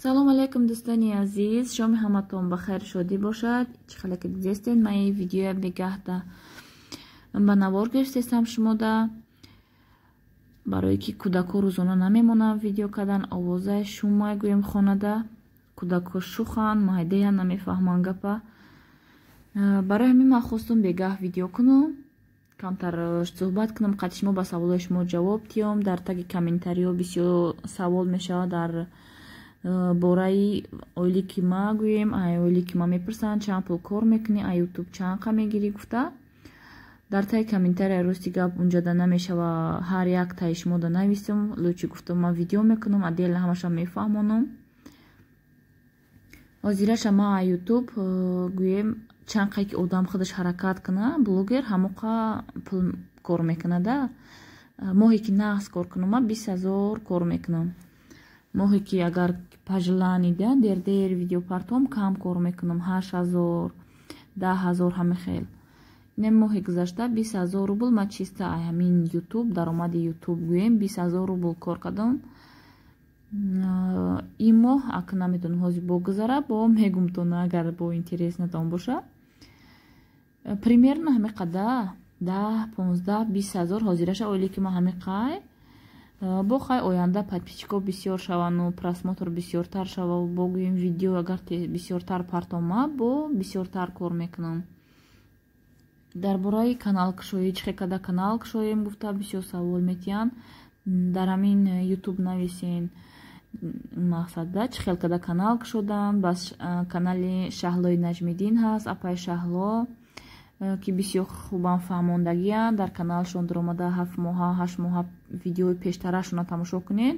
Салом алейкум, дӯстони азиз, шоми ҳаматон ба хайру шодӣ бошад. Чӣ хеле ки дидестед, ман ин видеоя бегаҳда ба навор гирифтестам шумода, барое ки кӯдакҳо рӯзона намемонанд видео кардан. Овозаи шумай гӯем, хонада кӯдакҳо шуханд, майдая намефаҳманд гапа. Барои ҳамин ман хостум бегаҳ видео кунам, камтар суҳбат кунам қати шумо, ба саволҳои шумо ҷавоб диҳам. Дар таги комментариҳо бисёр савол мешавад дар бораи ойлики ма. Гӯем, ай ойлики ма мепурсанд, чанд пул кор мекунӣ, ай Ютуб чанд қа мегирӣ гуфта. Дар таги комментария, рости гап, унҷода намешава ҳар як таи шумода нависам. Лучше гуфтам, ман видео мекунам, отдельно ҳамаша мефаҳмонам. Ҳозираша ма ай Ютуб, гӯем, чанд қае ки одам худаш ҳаракат куна, блогер ҳамоқа пул кор мекунада. Моҳе ки нағз кор кунам, ман 20 000 кор мекунам. Моҳе ки агар пожелание да дер-дер видео партом, кам кор мекунам, 8000, 10 000, ҳами хел. Ин моҳи гузашта 20 000 рубл ма чисто ай ҳамин Ютуб, даромади Ютуб, гӯем, 20 000 рубл кор кардам. Ин моҳ ака намедонам, ҳозир бо гузара, бо мегумтон, агар бо интереснатон боша. Примерно ҳами қада, 10, 15, 20 ҳазор ҳозираша ойлики ма ҳами қай. Бо хай, оянда подписчикҳо бисёр шавану просмотр бисёртар шава, бо гӯем, видео агар бисёртар партома, бо бисёртар кор мекунам. Дар бораи каналкушоӣ, чӣ хел када канал кушоем гуфта бисёр савол метиҳанд. Дар ҳамин Ютуб нависен, мақсадда чӣ хел када канал кушодан. Бас канали Шаҳлои Наҷмиддин ҳаст, апаи Шаҳло, ки бисёр хубам фаҳмондагианд. Дар каналшон дуромада, 7 моҳа, 8 моҳа видеои пештарашонро тамошо кунед.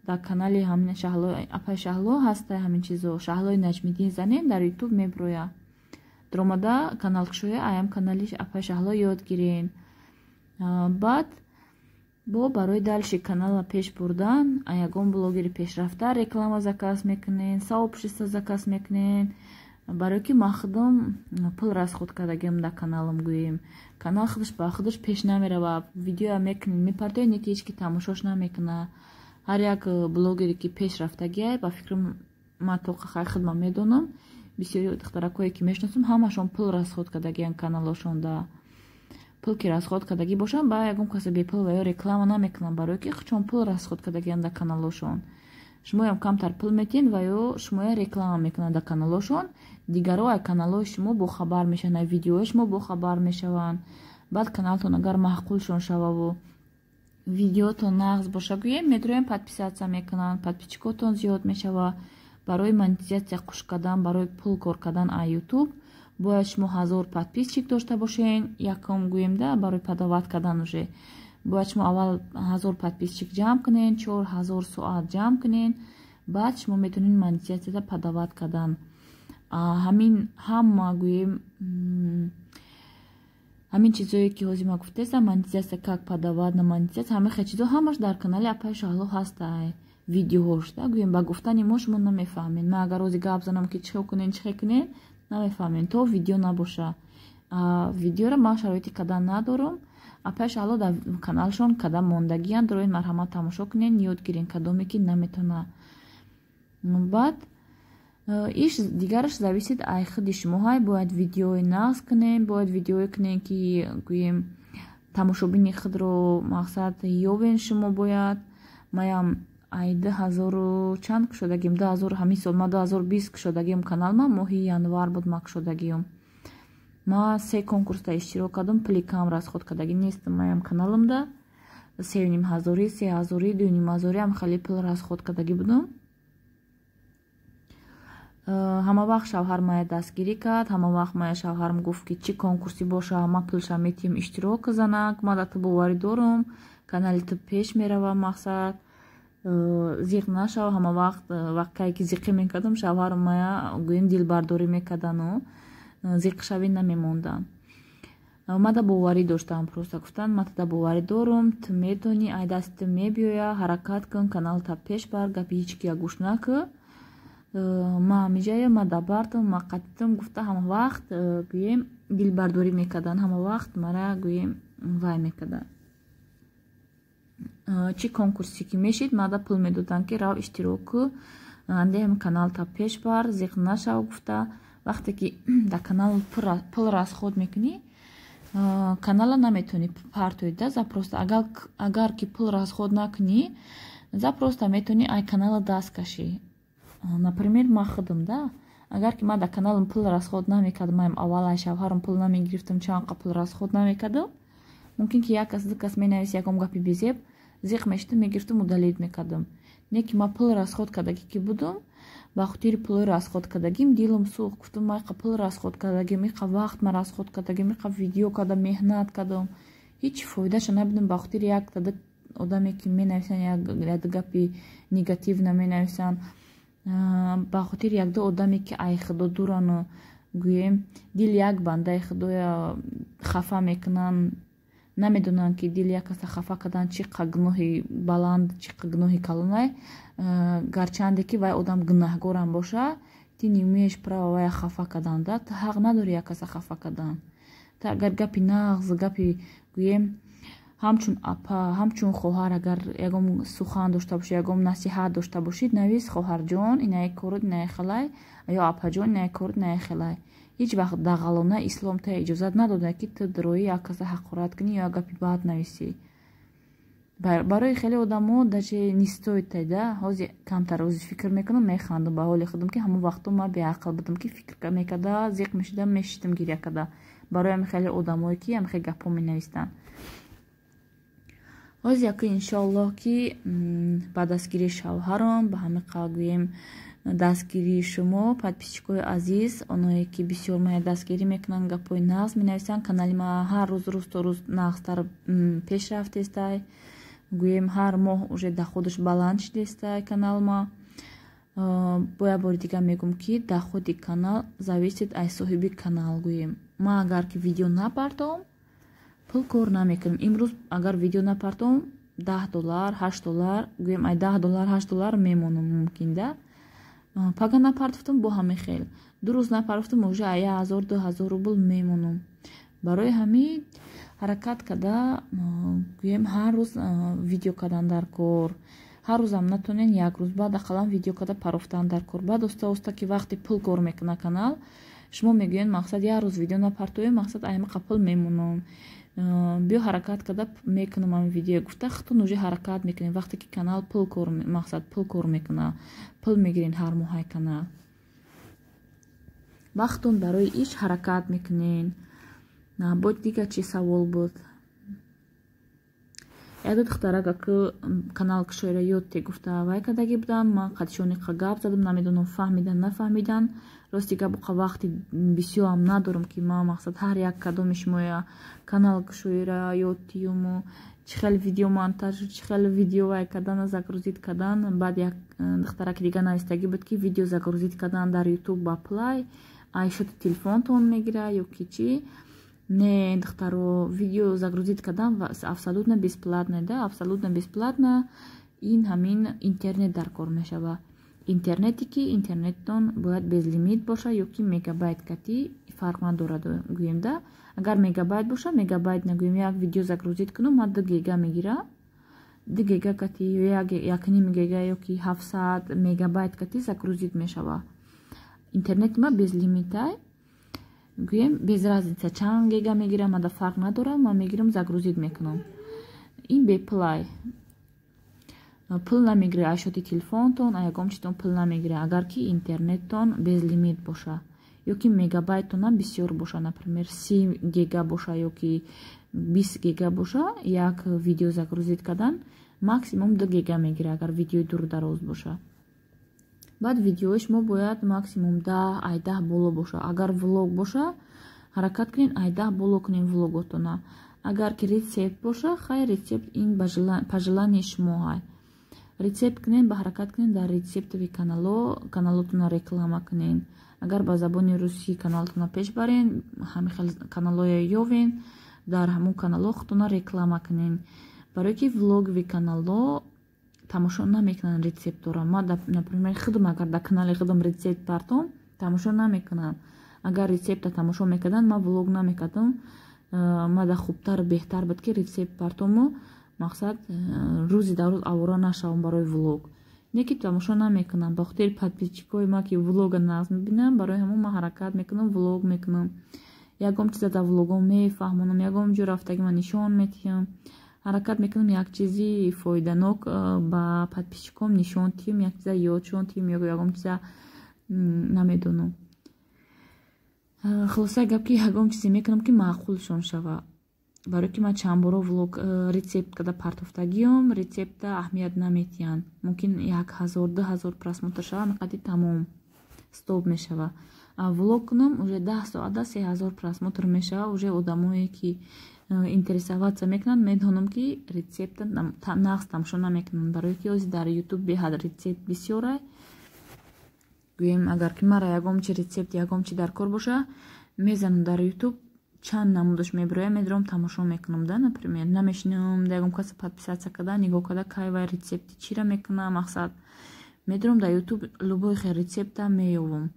Дар канали ҳамин Шаҳло, апаи Шаҳло ҳаста ҳамин чизо. Шаҳлои Наҷмиддин занед, дар Ютуб меброя. Дуромада каналкушоя аям канали апаи Шаҳло ёд гирен. Баъд бо барои дальше канала пеш бурдан, ягон блогери пешрафта реклама заказ мекунен, сообщество заказ мекунен. Барое ки ман худам пул расход кардагиам дар каналам, гӯем, канал худаш ба худаш пеш намерава. Видеоя мекунен, мепартоед, не ки ҳеч ки тамошош намекуна. Ҳар як блогере ки пеш рафтагиай, ба фикрам, ман тоқа хай худман медонам, бисёри духтаракое ки мешиносам, ҳамашон пул расход кардагиан каналошонда. Пул ки расход кардагӣ бошанд, ба ягон касе бепул ва ё реклама намекунанд, барое ки чун пул расход кардагиан дар каналошон. Шумоям камтар пул метиҳед, ва ё шумоя реклама мекунанд дар каналошон. Дигаро ай каналҳои шумо бохабар мешаванд, ай видеои шумо бохабар мешаванд. Баъд каналтон агар маъқулшон шававу видеотон нағз боша, гӯем, медроем, подписаться мекунанд, подписчикотон зиёд мешава. Барои монетизатсия қуш кардан, барои пул кор кардан ай Ютуб бояд шумо 1000 подписчик дошта бошен. Якум, гӯем да, барои подавать кардан уже бояд шумо аввал 1000 подписчик ҷамъ кунен, 4000 соат ҷамъ кунен, баъд шумо метавонед монетизатсияда подавать кардан. Ҳамин ҳама, гӯем, ҳамин чизое ки ҳозир ман гуфтаистам, монетизатсия, как подавать на монетизатсия, ҳамин хел чизо ҳамаш дар канали апаи Шаҳло ҳастай видеоҳош да. Гӯем, ба гуфтани мо шумо намефаҳмед. Ман агар ҳозир гап занам, ки чӣ хел кунен, чӣ хел кунен, намефаҳмем, то видео набоша. Видеоро ман шароити кардан надорам. Апаи Шаҳло дар каналшон када мондагиянд, дороед, марҳамат, тамошо кунен, ёд гирен, кадоме ки наметавона. Баъд иш дигараш зависит ай худи шумо ҳай. Бояд видеои нағз кунем, бояд видеое кунем, ки, гӯем, тамошобини худро, мақсад, ёбен. Шумо бояд, маям ай дуҳазору чанд кушодагием, дуҳазору, ҳамин сол ма 2020 кушодагием канал. Ма моҳи январ буд ма кушодагием. Ма се конкурсда иштирок кардам, пули кам расход кардагӣ нестам. Маям каналамда сеюним ҳазорӣ, 3000-ӣ, 2500-ӣ ҳам хеле пул расход кардагӣ будам. Ҳама вақт шавҳар мая дастгирӣ кард. Ҳама вақт мая шавҳарам гуфт, ки чӣ конкурсӣ боша, ма пулша метиҳем, иштирок занак, ма дар ту боварӣ дорам, канали ту пеш мерава, мақсад, зиқ нашав. Ҳама вақт, вақт ки зиқӣ мекардам, шавҳарам мая, гӯем, дилбардорӣ мекардану зиқшавӣ намемонданд. Мада боварӣ доштам, просто гуфтанд: «Ма тада боварӣ дорам, ту метавонӣ, ай дасти ту мебиёя, ҳаракат кун, каналта пеш бар, гапи ҳеҷ кия гӯш накӯ, ма ҳамиҷая, ма дабартам, ма қатитам», гуфта ҳама вақт, гӯем, дилбардорӣ мекарданд, ҳама вақт мара, гӯем, вай мекарданд. Чӣ конкурсе ки мешид, мада пул медоданд, ки рав, иштирок кӯ. Анде ҳами каналта пеш бар, зиқ нашав гуфта. Вақте ки дар канал пул расход мекунӣ, канала наметавонӣ партоӣ да запросто. Агар ки пул расход накунӣ, запросто метавонӣ ай канала даст кашӣ. Например, ман худам да, агар ки ман дар каналам пул расход намекардам, аям аввал ай шавҳарам пул намегирифтам, чанд қа пул расход намекардам, мумкин ки як кас, ду кас менавис ягон гапи безеб, зиқ мешидам, мегирифтам, удалить мекардам. Не ки ман пул расход кардагӣ ки будум, ба хотири пулои расход кардагим дилам сӯхт. Гуфтам, ман иқа пул расход кардагим, иқа вақт ман расход кардагим, иқа видео кардам, меҳнат кардам, ҳеҷ фоидаша набудам, ба хотири як тада одаме ки менависанд, як гапи негативно менависанд, ба хотири якду одаме ки ай худо дурану, гӯем, дили як бандаи худоя хафа мекунанд. Намедонанд, ки дили як каса хафа кардан чӣ қа гуноҳи баланд, чӣ қа гуноҳи калонай. Гарчанде ки вай одам гунаҳгорам боша, ты не имеешь права вая хафа кардан да, ту ҳақ надорӣ як каса хафа кардан. Ту агар гапи нағз, гапи, гӯем, ҳамчун апа, ҳамчун хоҳар, агар ягон сухан дошта бошӣ, ягон насиҳат дошта бошӣ, навис: «Хоҳарҷон, инае корут инае хелай» ё «Апаҷон, инае корут инае хелай». Ҳеҷ вақт дағалона ислом та иҷозат надода, ки ту дрои як каса ҳақорат кунӣ ё як гапи бад нависӣ. Барои хеле одамо даже не стоит да. Ҳозир камтар ҳозир фикр мекунам, механдам ба ҳоли худам, ки ҳамон вақто ман беақл будам, ки фикр мекарда, зиқ мешудам, мешиштам гиря карда барои ҳами хеле одамое, ки ҳами хеле гапҳо менавистанд. Ҳозир яку, иншоаллоҳ, ки ба дастгирии шавҳарам, ба ҳамин гӯем, дастгирии шумо, подписчикои азиз, оное ки бисёр мая дастгирӣ мекунанд, гапҳои нағз менависанд, канали ма ҳар рӯз, рӯз то рӯз нағзтар пеш рафтестай. Гӯем, ҳар моҳ уже доходаш баланд шудестай каналма. Бо як бори дигар мегӯм, ки доходи канал зависит аз соҳиби канал. Гӯем, ман агар ки видео напартом, пул кор намекунам. Имрӯз агар видео напартом, 10 доллар, 8 доллар, гӯем, ай 10 доллар, 8 доллар мемонам мумкин да. Пага напартофтам, бо ҳамин хел, 2 рӯз напартофтам, уже ай 1000, 2000 рубл мемонам. Барои ҳамин ҳаракат карда, гӯем, ҳар рӯз видео кардан дар кор. Ҳар рӯзам натонен, як рӯз баъд ақаллан видео карда парофтан дар кор. Баъд оста оста ки вақте пул кор мекуна канал, шумо мегӯед: «Мақсад, як рӯз видео напартоем, мақсад, аймақа пул мемонам, биё ҳаракат карда мекунам ами видео» гуфта, худтон уже ҳаракат мекунед. Вақте ки канал пул кор, мақсад, пул кор мекуна, пул мегирен ҳар моҳаи канал, вақтон барои иш ҳаракат мекунен. Бо дигар чӣ савол буд? Яду духтарак аку канал кушоира ёд те гуфта вай кардагӣ буданд. Ман қадишониқа гап задам, намедонам, фаҳмидан, нафаҳмидан. Рости гап, оқа вақти бисёрам надорам, ки ман, мақсад, ҳар як кадоми шумоя канал кушоира ёд тиюму чӣ хел видео монтаж, чӣ хел видео вай кардан, загрузить кардан. Баъд як духтараки дига навистагӣ буд, ки видео загрузить кардан дар Ютуб ба плай ай счёти телефонтон мегира ё ки чӣ. Не, духтаро, видео загрузить кардан абсолютно бесплатно да, абсолютно бесплатно. Ин ҳамин интернет дар кор мешава. Интернете ки интернеттон бояд безлимит боша ё ки мегабайт кати, фарқ надорад, гӯем да. Агар мегабайт боша, мегабайт нагӯем, як видео загрузить кунам, ман 2 гига мегира, 2 гига кати ё 1,5 гига ё ки 700 мегабайт кати загрузить мешава. Интернети ма безлимитай, гӯем, без разница чанд гига мегирам, мада фарқ надорам, ман мегирам, загрузить мекунам. Ин беплай, пул намегира аз счёти телефонтон, а ягон чизтон пул намегира, агар ки интернеттон безлимит боша ё ки мегабайтонам бисёр боша, например, 30 гига боша ё ки 20 гига боша. Як видео загрузить кардан максимум 2 гига мегира, агар видеои дуру дароз боша. Баъд видеои шумо бояд максимум 10, ай 10 боло боша. Агар влог боша, ҳаракат кунед, ай 10 боло кунед влоготона. Агар ки рецепт боша, хай, рецепт ин по желании шумо ҳай, рецепт кунед, ба ҳаракат кунед, дар рецептови канало каналотона реклама кунед. Агар ба забони русӣ каналтона пеш барен, ҳамин хел каналое ёвен, дар ҳамон канало худтона реклама кунед, барое ки влогови канало тамошо намекунанд рецептора. Ма, например, худам агар дар канали худам рецепт партом, тамошо намекунанд. Агар рецепта тамошо мекарданд, ман влог намекардам. Мада хубтар, беҳтар буд, ки рецепт партому, мақсад, рӯзи дар рӯз авора нашавам барои влог. Не ки Не ки тамошо намекунам, ба хотири подписчикои ма, ки влога нағз мебинам, барои ҳамон ман ҳаракат мекунам, влог мекунам. Ягон чиза дар влогом мефаҳмонам, ягон ҷо рафтаги ман нишон метиҳам. Ҳаракат мекунам, як чизи фоиданок ба подписчиком нишон тиҳам, як чиза ёдшон тиҳам ё ягон чиза, намедонам. Хулосаи гап, ки ягон чизе мекунам, ки маъқулшон шава. Барое ки ман чанд боро влог рецепт када партофтагиём, рецепта аҳамият наметиҳанд. Мумкин 1000, 2000 просмотр шава, миқади тамом, стоп мешава. Влог кунам, уже 10 соата 3000 просмотр мешава. Уже одамое ки интересоваться мекунанд, медонам, ки рецепта нағз тамошо намекунанд, барое ки ози дар Ютуб беҳад рецепт бисёра. Гӯем, агар ки мара ягон чи рецепт, ягон чи дар кор боша, мезанам дар Ютуб, чанд намудаш мебироя, медорам, тамошо мекунам да. Например, намешинам да ягон каса подписаться карда, нигоҳ карда, кай вай рецепти чира мекуна. Мақсад, медорам, дар Ютуб любой хел рецепта меёвам.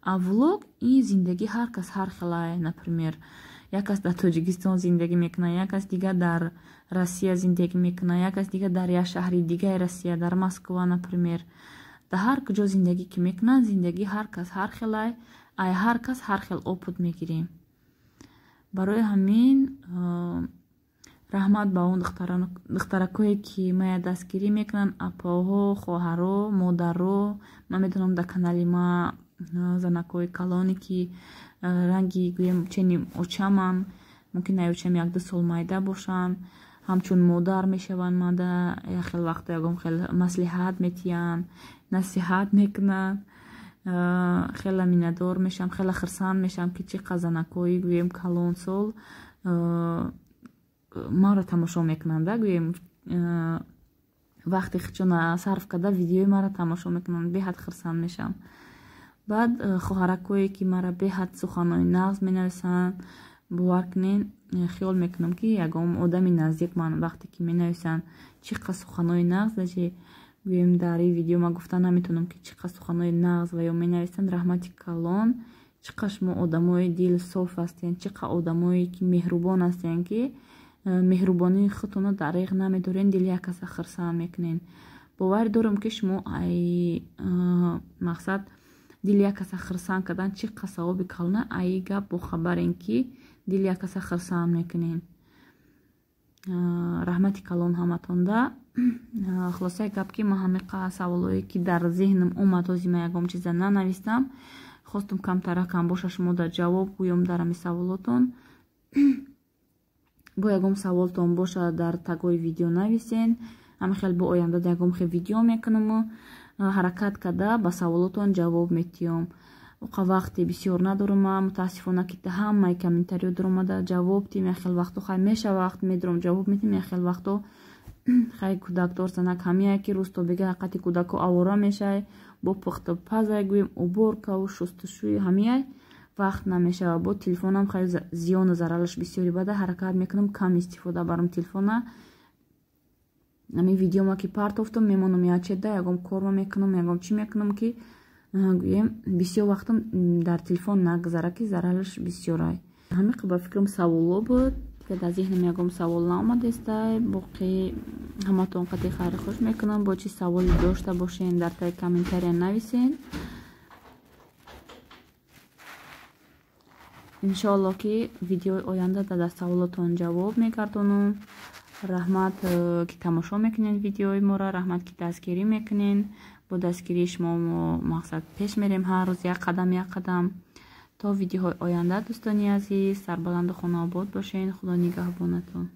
А влог ин зиндагӣ ҳар кас ҳар хелае. Например, як кас дар Тоҷикистон зиндагӣ мекунад, як кас дигар дар Россия зиндагӣ мекунад, як кас дигар дар як шаҳри дигаи Россия, дар Москва, например. Дар ҳар куҷо зиндагӣ ки мекунанд, зиндагӣ ҳар кас ҳар хелай, ай ҳар кас ҳар хел опыт мегирем. Барои ҳамин раҳмат ба он духтаракое, ки мая дастгирӣ мекунанд, апоҳо, хоҳаро, модаро. Ман медонам, дар канали ма занакҳои калоне, ки ранги, гӯем, чени очаман, мумкин ай очам 1-2 сол майда бошанд, ҳамчун модар мешаванд. Мада як хел вақто ягон хел маслиҳат метиҳанд, насиҳат мекунанд. Хеле миннатдор мешавам, хеле хурсанд мешавам, ки чӣ қадр занакҳои, гӯем, калонсол маро тамошо мекунанд да, гӯем, вақти худшона сарф карда, видеои маро тамошо мекунанд. Беҳад хурсанд мешавам. Баъд хоҳаракое, ки мара беҳад суханҳои нағз менависанд, бовар кунед, хиёл мекунам, ки ягон одами наздик ман. Вақте ки менависанд, чӣ қадр суханҳои нағз, даже, гӯем, дар ин видео ман гуфта наметавонам, ки чӣ қадр суханҳои нағз ва ё менависанд. Раҳмати калон. Чӣ қадр шумо одамои дилсоф ҳастен, чӣ қадр одамое ки меҳрубон ҳастен, ки меҳрубонии худтонро дареғ намедорен, дили як каса хурсанд мекунен. Бовар дорам, ки шумо ай мақсад дили як каса хурсанд кардан чӣ қадр савоби калона, ай гап бохабарен, ки дили як каса хурсанд мекунен. Раҳмати калон ҳаматонда. Хулосаи гап, ки ман ҳамиқа саволое, ки дар зеҳнам омад, ҳози ман ягон чиза нанавистам, хостум камтаракам боша, шумо дар ҷавоб гӯём дар ҳами саволотон. Бо ягон саволтон боша, дар тагои видео нависен. Ҳами хел бо оянда ягон хел видео мекунаму ҳаракат карда ба саволотон ҷавоб метиҳом. Оқа вақте бисёр надорам ман, мутаассифона, ки ҳамаи комментариё дуромада ҷавоб тиҳем. Як хел вақто хай меша, вақт медорам, ҷавоб метиҳем. Як хел вақто хай кӯдакдор занак ҳамияе, ки рӯз то бега ҳақиқати кӯдако авора мешай, бо пухту пазай, гӯем, уборкаву шустушӯи, ҳамияй вақт намешава. Бо телефонам хай зиёну зарараш бисёри бада, ҳаракат мекунам, кам истифода барам телефона. Ҳамин видеома ки партофтам, мемонам ячеда, ягон корма мекунам, ягон чӣ мекунам, ки, гӯем, бисёр вақтам дар телефон нагзара, ки зарараш бисёрай. Ҳамин ба фикрам саволо буд, дар зеҳнам ягон савол наомадестай. Боқӣ ҳаматон қати хайри хуш мекунам. Бо чӣ саволе дошта бошен, дар таи комментария нависен. Иншоалло, ки видеои оянда дар саволотон ҷавоб мегардонам. Раҳмат, ки тамошо мекунед видеои моро, раҳмат, ки дастгирӣ мекунед. Бо дастгирии шумо мо, мақсад, пеш мерем, ҳар рӯз як қадам, як қадам. То видеоҳои оянда, дӯстони азиз, сарбаланду хонаобод бошед. Худо нигаҳбонатон.